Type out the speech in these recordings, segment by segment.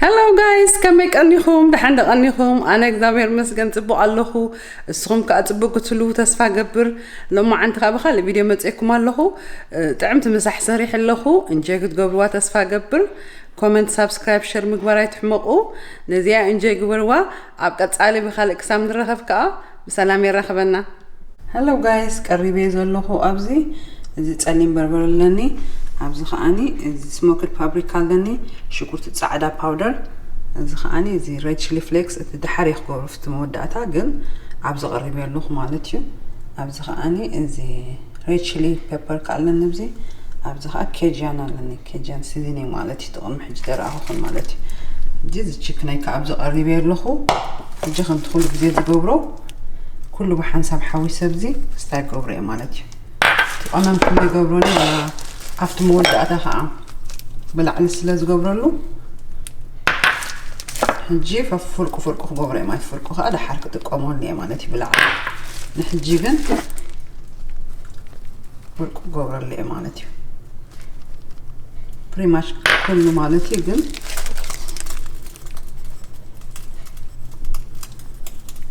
Hello guys፣ ከመይ ቀኒኹም? ደሓን ዶ ቀኒኹም? ኣነ እግዚኣብሔር ይመስገን ጽቡቕ ኣለኹ። እስኹም ከኣ ጽቡቕ ክትህልዉ ተስፋ ገብር። ሎማዓንቲ ከኣ ብኻልእ ቪድዮ መጺኤኩም ኣለኹ። እ፣ ጥዕምቲ ምሳሕ ሰሪሐ ኣለኹ። እንጆይ ክትገብርዋ ተስፋ ገብር። ኮመንት፣ ሳብስክራይብ፣ ሸር ምግባር ኣይትሕመቑ። ነዚኣ እንጆይ ግበርዋ። ኣብ ቀጻሊ ብኻልእ ክሳብ ንራኸብ ከኣ ብሰላም የራኽበና። Hello guys፣ ቀሪበ ዘለኹ ኣብዚ፣ እዚ ጸሊም በርበረ ኣለኒ፣ ኣብዚ ከኣኒ እዚ ስሞክድ ፓፕሪካ ኣለኒ፣ ሽጉርቲ ጻዕዳ ፓውደር፣ እዚ ከኣኒ እዚ ሬድ ቺሊ ፍሌክስ፣ እቲ ደሓር እየ ክገብሮ፣ ፍቲ መወዳእታ ግን ኣብዚ ቀሪበ ኣለኹ ማለት እዩ። ኣብዚ ከኣኒ እዚ ሬድ ቺሊ ፔፐር ከኣ ኣለኒ፣ ኣብዚ ኣብዚ ከኣ ኬጃን ኣለኒ፣ ኬጃን ሲዝኒንግ ማለት እዩ፣ እቲ ቅድሚ ሕጂ ደረኣኹኹም ማለት እዩ። እዚ እዚ ቺክነይ ከኣ ኣብዚ ቀሪበ ኣለኹ። ሕጂ ከምቲ ኩሉ ግዜ ዝገብሮ ኩሉ ብሓንሳብ ሓዊሰ ኣብዚ ስታይ ገብሮ እየ ማለት እዩ። እቲ ቀመም ከመይ ገብረሉ ኣብቲ መወዳእታ ከኣ ብላዕሊ ስለ ዝገብረሉ ሕጂ ፈፍርቁ ፍርቁ ክገብሮ እየ ማለት፣ ፍርቁ ከኣ ደሓር ክጥቀመሉ እየ ማለት እዩ ብላዕሊ። ንሕጂ ግን ፍርቁ ክገብረሉ እየ ማለት እዩ። ፕሪማች ኩሉ ማለት እዩ ግን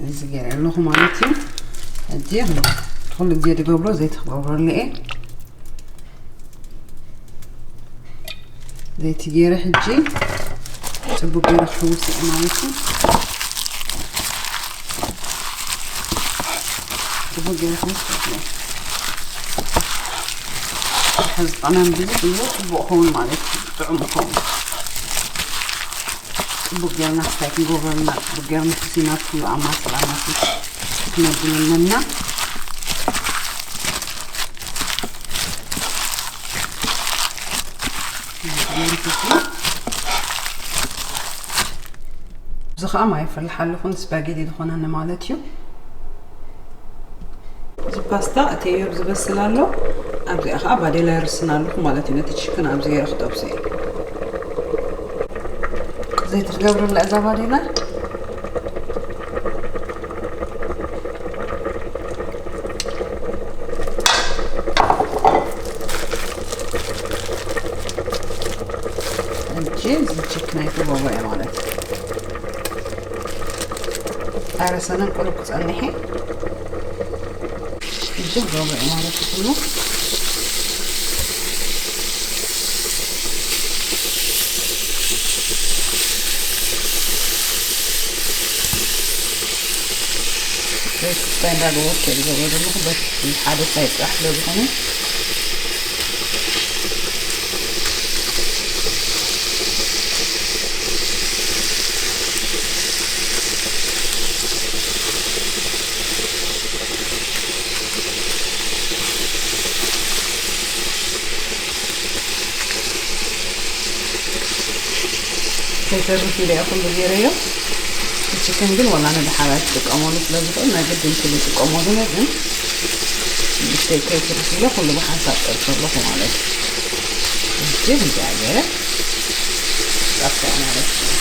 እዚ ገይረ ኣለኹ ማለት እዩ። ሕጂ ኩሉ ግዜ ዝገብሮ ዘይቲ ክገብረሉ እየ። ዘይቲ ገይረ ሕጂ ጽቡቅ ገይረ ክሕውስ እየ ማለት እዩ። ጽቡቅ ገይረ ክሕውስ እየ። ሕዚ ቀመም ብዙሕ እዩ፣ ጽቡቅ ክኸውን ማለት እዩ። ጥዑም ክኸውን። ጽቡቅ ጌርና ክሳይ ክንገብረልና፣ ጽቡቅ ጌርና ሕሲና ኩሉ ኣማስል ኣማስል ክነብል ኣለና። እዚ ኸኣ ማይ ይፈልሕ ኣለኹ፣ ንስፓጌቲ ዝኾነኒ ማለት እዩ። እዚ ፓስታ እቲ እዩ ዝበስል ኣሎ። ኣብዚኣ ኸኣ ባዴላ ይርስን ኣለኹ ማለት እዩ። ነቲ ቺክን ኣብዚ ገይረ ክጠብሶ እየ። ዘይቲ ትገብርላ እዛ ባዴላ። ሕጂ እዚ ቺክን ኣይክገብሮ እየ ማለት እዩ። ኣይረሰንን ቁሩብ ክጸንሕ እየ። ሕጂ ክገብሮ እየ ማለት እዩ ኩሉ። ክስታይ እንዳገበርኩ እየ ዝገብሮ ዘለኹ። በቲ ሓደ ሳይድ ጥራሕ ስለ ዝኾነ ከይተርፍ ኢለ እየ ኩሉ ገይረዮ። ቺክን ግን ወላ ንደሓር ኣይትጥቀመሉ ስለ ዝኽእል ናይ ግድን ኩሉ ይጥቀመሉ እየ፣ ግን ንእሽተይ ከይትርፍ ኢለ ኩሉ ብሓንሳብ ጠብሶ ኣለኹ ማለት እዩ። ሕጂ ብዚኣ ገይረ ጠብሶ ማለት እዩ።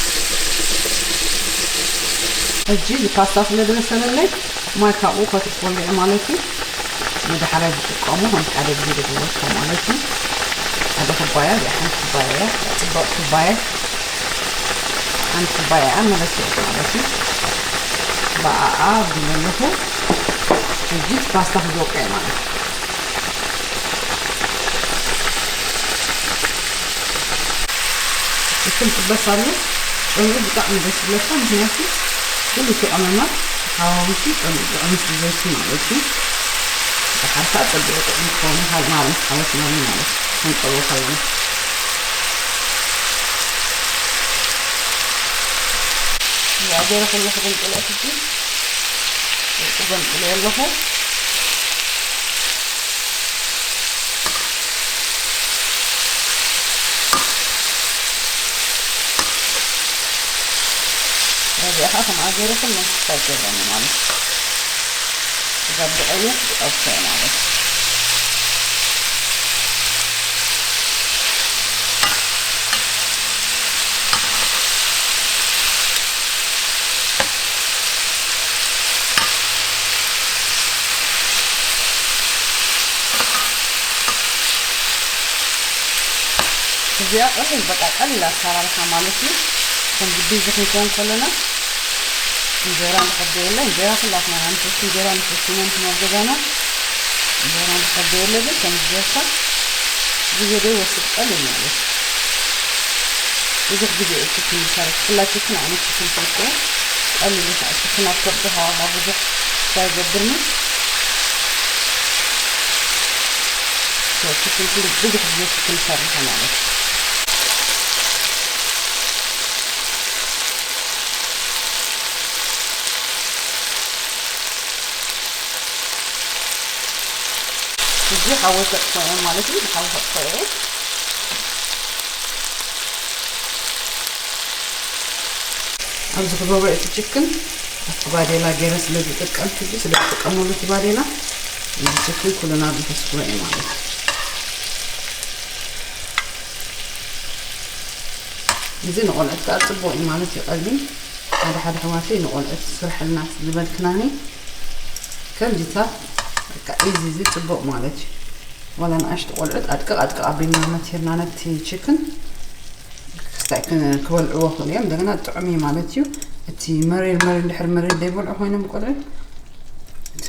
ሕጂ እዚ ፓስታ ስለ ዝበሰለለይ ማይ ካብኡ ከትርፈሉ እየ ማለት እዩ። ንዳሕራይ ዝጥቀሙ ከምቲ ሓደ ግዜ ዝገበርኩ ማለት እዩ። ሓደ ኩባያ፣ እዚኣ ሓንቲ ኩባያ እያ፣ ጽብቕቲ ኩባያ፣ ሓንቲ ኩባያ እያ መለስ ማለት እዩ። ብኣኣ ኣቢለ ኣለኹ። ሕጂ ፓስታ ክዘውቀ እየ ማለት እዩ። ችክን ክበስ ኣሎ። ጨንኡ ብጣዕሚ ደስ ይብለካ፣ ምክንያቱ ኩሉ እቲ ቀመማት ሓዋዊሱ ጨንኡ ጥዑም ምስ ዘይቲ ማለት እዩ። ደሓር ከዓ ፀቢቑ ጥዑም ክኸውን ይኽእል፣ ማር ምስ ሓወስናሉ ማለት እዩ፣ ክንፀቦ ከለና። እዚኣ ገይረ ኩሉ ክብል ጥልኦ ሕጂ ገንጥለ ኣለኹ። ነዚኣ ከዓ ከምኣ ገይረ ኩለን ክስታይ ገብረን ማለት እዩ። ክገብረ እየ፣ ክጠብሶ እየ ማለት እዩ። እዚኣ ቀሊል፣ በቃ ቀሊል ኣሰራርሓ ማለት እዩ። እዚ ክንከውን ከለና እንጀራ ንኸደ የለ፣ እንጀራ ኩላትና ንሰቲ፣ እንጀራ ንሰቲ ኢና ንሕና ኣብ ገዛና። እንጀራ ንኸደ የለ ግን ከም ጌርካ ግዜ ዘይወስድ ቀሊል ማለት እዩ። ብዙሕ ግዜ እዩ ችክን ዝሰርሕ፣ ብፍላይ ችክን ኣነ ችክን ፈትዎ ቀሊል እዩ። ከዓ ችክን ኣብ ከብዲ ሃዋሃ ብዙሕ ኣይገብርኒ። ችክን ብዙሕ ግዜ ችክን ይሰርሕ ማለት እዩ። እዚ ሓወይ ከጥፎ እየ ማለት እዩ። ሓወይ ከጥፎ እየ። ኣብዚ ክገብሮ እቲ ችክን ኣብቲ ባዴላ ገይረ ስለ ዝጥቀም ሕጂ ስለ ዝጥቀመሉ እቲ ባዴላ እዚ ችክን ኩሉና ኣብዚ ከስፍሮ እየ ማለት እዩ። እዚ ንቆልዑት ከዓ ጽቡቅ እዩ ማለት እዩ። ቀሊል ሓደ ሓደ ኣሕዋተይ ንቆልዑት ስርሐልና ዝበልክናኒ ከምዚታት በቃ ኢዚ እዚ ጽቡቅ ማለት እዩ። ዋላ ንኣሽቱ ቆልዑት ኣድቅቕ ኣድቅቕ ኣቢልና መቲርና ነቲ ችክን ክስታይ ክን- ክበልዕዎ ክእሉ እዮም። እንደገና ጥዑም እዩ ማለት እዩ። እቲ መሪር መሪር እንድሕር መሪር ዘይበልዑ ኮይኖም ቆልዑት እቲ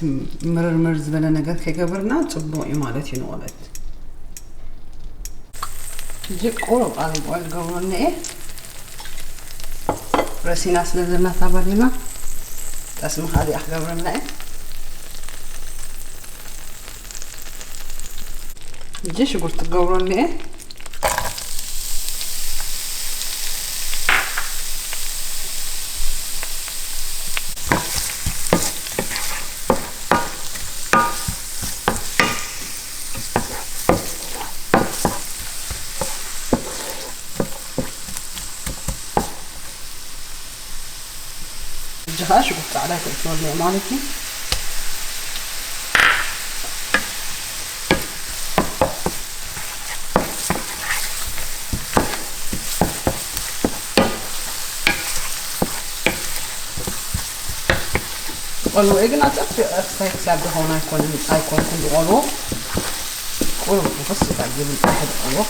ምርር ምርር ዝበለ ነገር ከይገበርና ጽቡቅ እዩ ማለት እዩ ንቆልዑት። ሕጂ ቁሩብ ኣሊቭ ኦይል ገብሮ እኒኤ ረሲና ስለ ዘለና እታ ባዴላ ጠስሚ ካሊኣ ክገብረላ እየ። ሕጂ ሽጉርቲ ክገብሮ እኒኤ። ሕጂ ከዓ ሽጉርቲ ፃዕዳ ይተእትወሉ እየ ማለት እዩ። ቆልዑ ግን ኣጸቢቐ ክሳይ ክሳብ ዝኸውን ኣይኮንን ኣይኮንኩን ዝቆልዎ ቁሩብ ፍኹስ ካብ ዝብል ጥራሕ ዝቆልዎ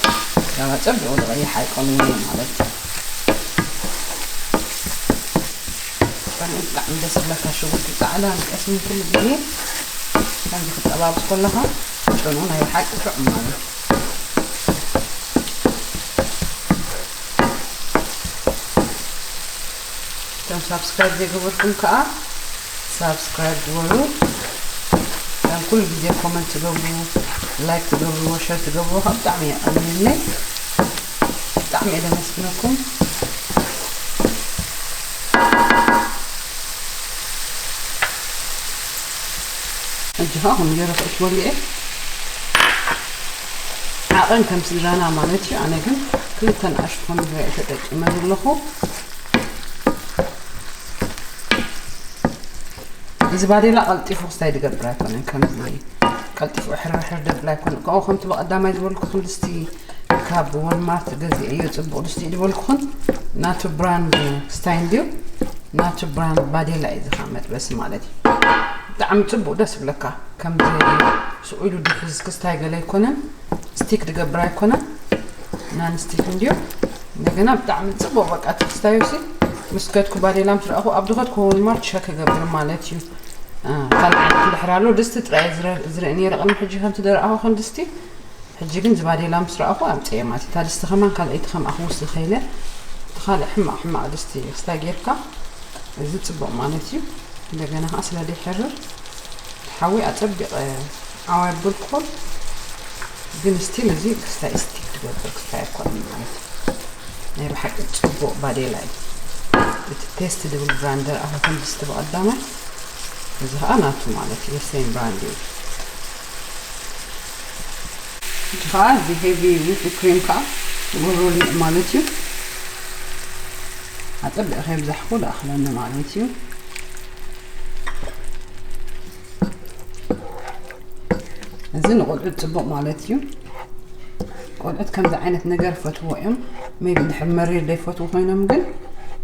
ያው ኣጸቢቑ ዝቐይሕ ኣይቆልዎን እየ ማለት እዩ። ብጣዕሚ ደስ ዝብለካ ሽጉርቲ ጻዕዳ ንቀስሚ ኩሉ ግዜ ከምዚ ክጠባብስ ከለኻ ጨኑ ናይ ብሓቂ ጥዑም ማለት እዩ። እቶም ሳብስክራይብ ዘይገበርኩም ከዓ ሳብስክራይብ ግበሩ። ከም ኩሉ ግዜ ኮመንት ትገብሩ፣ ላይክ ትገብርዎ፣ ሸር ትገብርዎ ከዓ ብጣዕሚ የቐንየለይ። ብጣዕሚ እየ ደመስግነኩም። ሕጂ ከዓ ኮሚደረ ክእትወሉ እየ። ዓቐን ከም ስድራና ማለት እዩ። ኣነ ግን ክልተ ንኣሽቱ ኮሚደረ እየ ተጠቂመ ዘለኹ። እዚ ባዴላ ቀልጢፉ ክስታይ ዝገብር ኣይኮነን። ከምዚ ቀልጢፉ ሕርሕር ደብል ኣይኮነን። ከምኡ ከምቲ ብቐዳማይ ዝበልኩኹም ድስቲ ካብ ወልማርት ገዚኤዮ ጽቡቕ ድስቲ እዩ ዝበልኩኹን ናቱ ብራንድ ክስታይ እንድዩ። ናቱ ብራንድ ባዴላ እዩ ዝኻ መጥበሲ ማለት እዩ። ብጣዕሚ ጽቡቕ ደስ ይብለካ። ከምዚ ስቕ ኢሉ ድፍዝ ክስታይ ገለ ኣይኮነን። ስቲክ ዝገብር ኣይኮነን። ናን ስቲክ እንድዩ። እንደገና ብጣዕሚ ጽቡቕ በቃ እቲ ክስታዩ ሲ ምስ ከድኩ ባዴላ ምስ ረኣኹ ኣብ ዝኸድኩ ወልማርት ሸክ ይገብር ማለት እዩ። አ፣ ካልእ ዓይነት እንድሕር ኣሎ ድስቲ ጥራይ ዝረ- ዝርኢ ነይረ ቅድሚ ሕጂ ከምቲ ዝረኣኹ ከም ድስቲ። ሕጂ ግን ዝባዴላ ምስ ረኣኹ ኣምፅኤ ማለት እዩ። እታ ድስቲ ከማን ካልኣይቲ ከም ኣኽውስ ዝኸይለ እቲ ካልእ ሕማቕ ሕማቕ ድስቲ ክስታይ ጌርካ እዚ ጽቡቕ ማለት እዩ። እንደገና ከዓ ስለ ዘይሕርር ሓዊ ኣጸቢቐ ዓው የብልኩን፣ ግን ስቲል እዚ ክስታይ ስቲክ ትገብር ክስታይ ኣይኮነን ማለት እዩ። ናይ ብሓቂ ጽቡቕ ባዴላ እዩ። እቲ ቴስት ዝብል ብራንድ ኣፈ ከም ድስቲ ብቐዳማይ፣ እዚ ከዓ ናቱ ማለት እዩ፣ ሴም ብራንድ እዩ። እዚ ከዓ እዚ ሄቪ ዊፕ ክሪም ከዓ ትገብረሉ ማለት እዩ። ኣጸቢቐ ከይብዛሕኩ ዝኣኽለኒ ማለት እዩ። እዚ ንቆልዑት ጽቡቕ ማለት እዩ። ቆልዑት ከምዚ ዓይነት ነገር ፈትዎ እዮም። ሜቢ እንድሕር መሪር ዘይፈትዉ ኮይኖም ግን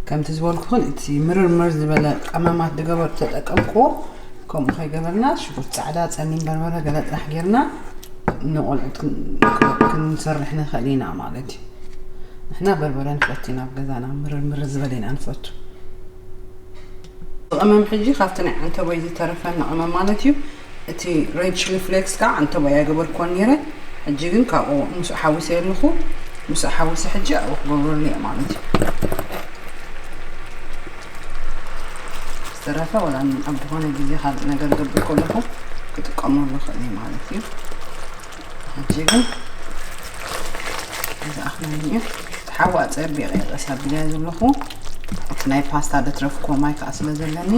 ከምቲ ዝበልኩኽን እቲ ምርር ምር ዝበለ ቀመማት ዝገበር ተጠቀምክዎ። ከምኡ ከይገበርና ሽጉርቲ ጻዕዳ፣ ጸሊም በርበረ ገለ ጥራሕ ጌርና ንቆልዑት ክን- ክንሰርሕ ንኽእል ኢና ማለት እዩ። ንሕና በርበረ ንፈቱ ኢና፣ ኣብ ገዛና ምርር ምርር ዝበለ ኢና ንፈቱ። ዝቐመም ሕጂ ካብቲ ናይ ዓንተቦይ ዝተረፈና ቀመም ማለት እዩ። እቲ ሬድ ቺሊ ፍሌክስ ከዓ ዓንተቦይ ኣይገበርኩዎን ነይረ። ሕጂ ግን ካብኡ ምስኡ ሓዊሰ ኣለኹ። ምስኡ ሓዊሰ ሕጂ ኣብኡ ክገብረሉ እየ ማለት እዩ። ዝተረፈ ወላ ኣብ ዝኾነ ግዜ ካልእ ነገር ገብር ከለኹ ክጥቀመሉ እኽእል እየ ማለት እዩ። ሕጂ ግን ዝኣኽለኒ እዩ። እቲ ሓዊ ኣጸቢቐ እየ ቀስ ኣቢለያ ዘለኹ። እቲ ናይ ፓስታ ዘትረፍኩዎ ማይ ከዓ ስለ ዘለኒ፣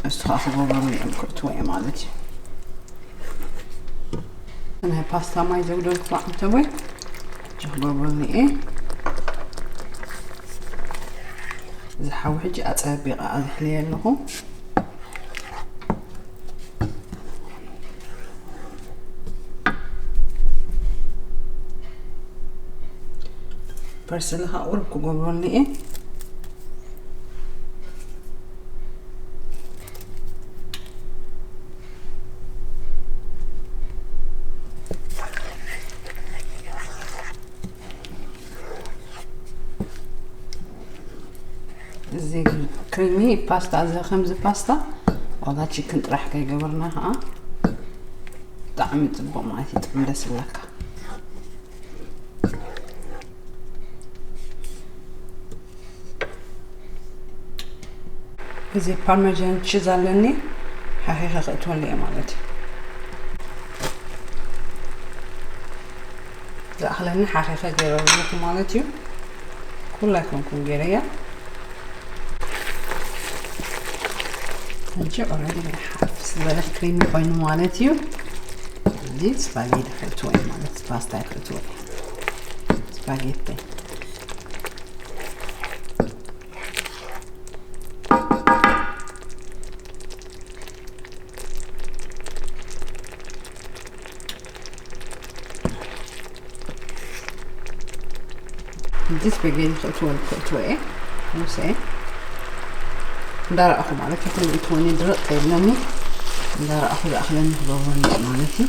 እሱ ከዓ ክገብረሉ እየ፣ ክእትዎ እየ ማለት እዩ። ናይ ፓስታ ማይ ዘጉደልኩዎ ዓንተቦይ ሕጂ ክገብረሉ እየ። እዚ ሓዊ ሕጂ ኣጸቢቐ ኣዝሕለየ ኣለኹ። ፐርስሊ ከዓ ቁሩብ ክገብረሉ እየ። እዚ ክሪሚ ፓስታ፣ እዚ ከምዚ ፓስታ ዋላ ቺክን ጥራሕ ከይገበርና ከዓ ብጣዕሚ ጽቡቕ ማለት እዩ፣ ጥዑም ደስ ይብለካ። እዚ ፓርሜዛን ቺዝ ኣለኒ፣ ሓኺኸ ክእትወሉ እየ ማለት እዩ። ዝኣኽለኒ ሓኺኸ ገይረ ኣለኹ ማለት እዩ። ኩላ ኣይኮንኩን ገይረያ። ሕጂ ኦልሬዲ ናይ ሓፍ ዝበለ ክሪሚ ኮይኑ ማለት እዩ። እዚ ስፓጌቲ ክእትዎ እዩ ማለት፣ ፓስታ ክእትዎ እዩ። ስፓጌቲ እዚ ስፓጌቲ ክእትወሉ ክእትዎ እየ። ሙሴ እንዳረኣኹ ማለት እዩ። ኩሉ እትወኒ ድርቕ የብለኒ። እንዳረኣኹ ዝኣኽለኒ ክገብረኒ ማለት እዩ።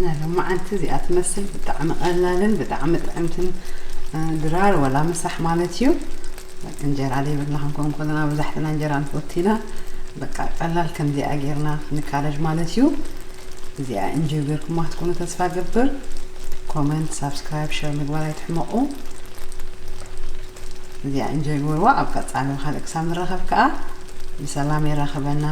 ናይ ሎማዓንቲ እዚኣ ትመስል ብጣዕሚ ቀላልን ብጣዕሚ ጥዕምትን፣ እ፣ ድራር ወላ ምሳሕ ማለት እዩ። እንጀራ ዘይብልና ክንከውን ከለና ብዛሕትና እንጀራ ንፈቱ ኢና። በቃ ቀላል ከምዚኣ ጌርና ንካለጅ ማለት እዩ። እዚኣ እንጆይ ጌርኩማ ክትኮኑ ተስፋ ገብር። ኮመንት፣ ሳብስክራይብ፣ ሸር ምግባር ኣይትሕመቑ። እዚኣ እንጆይ ግበርዋ። ኣብ ቀጻሊ ካልእ ክሳብ ንራኸብ ከኣ ብሰላም የራኽበና።